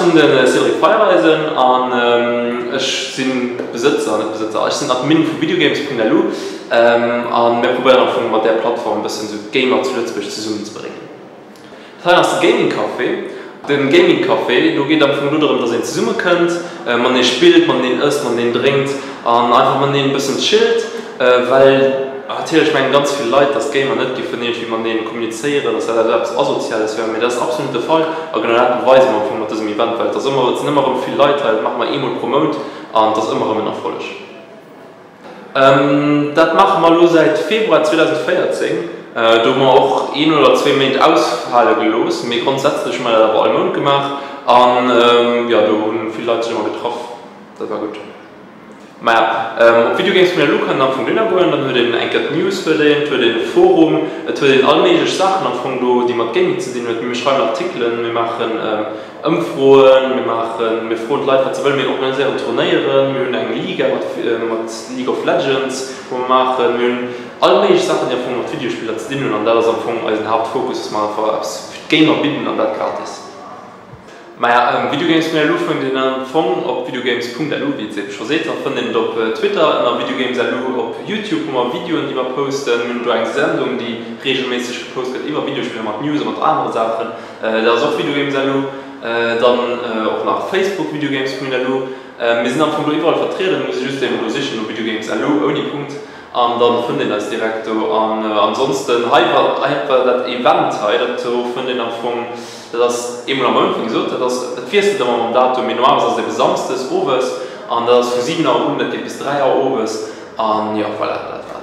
sinn de Cédric Feiereisen an ech si Besëtzer, net Besëtzer, ech sinn Admin vu Videogames.lu a mir probéieren am Fong mat där Plattform e bëssen esou d'Gamer zu Lëtzebuerg zesummen ze bréngen. Dat hei ass de Gaming Café. De Gaming Café, do geet am Fong do drëm, dass een zesumme kënnt, matenee spillt, mateneen ësst, mateneen drénkt an einfach mateneen e bëssen chillt. Well natierlech mengen ganz vill Leit, dass d'Gamer net giffen iergendwéi mateneen kommunizéieren, dass dat eppes Asoziales wär, mee dat ass absolut net de Fall a genau dat beweise mer am Fong mat dësem Event, well et ass ëmmer, et sinn ëmmer erëm vill Leit hei, dat maache mer eemol pro Mount an et ass ëmmer erëm en Erfolleg. Dat maache mer elo säit Februar 2014. Do hu mer och een oder zwee Méint ausfale gelooss, mee grondsätzlech hu mer dat awer all Mount gemaach. An jo, do hu vill Leit sech ëmmer getraff. Dat war gutt. Maja, op videogames.lu kann een am Fong dohinner goen, dann huet een eng Kéier d'News, huet een, et huet een e Forum, et huet een all méiglech Saachen am Fong do, déi mat Gaming ze dinn huet. Mir schreiwen Artikelen, mir maachen Ëmfroen, mir maachen, mir froen d'Leit wat se wëllen, mir organiséieren Turnéieren, mir hunn eng Liga mat mat League of Legends wou mer maachen, mir hunn all méiglech Saachen déi am Fong mat Videospiller ze dinn hunn an dat ass am Fong eisen Haaptfokus, dass mer einfach eppes fir d'Gamer bidden an dat gratis. Maja, Videogames.lu fënnt een am Fong op videogames.lu, wéi et sech scho seet. Da fënnt een et op Twitter ënner videogames.lu, op Youtube hu mer Videoen déi mer posten, mir hunn do eng Sendung déi reegelméisseg gepost gëtt iwwer Videospiller mat News a mat anere Saachen. Dat ass och Videogames.lu. Dann och nach Facebook, Videogames.lu. Mir sinn am Fong do iwwerall vertrieden, muss ee just eben do sichen no Videogames.lu ouni Punkt an dann fënnt een eis direkt do. An ansonsten hei war hei war dat Event hei, dat do fënnt een am Fong, dat ass eemol am Mount wéi gesot, dat ass, dat wiesselt ëmmer mam Datum, mee normalerweis ass et ebe samsdes owes an dat ass vu 7 Auer un, dat geet bis 3 Auer owes an jo voilà, dat war's.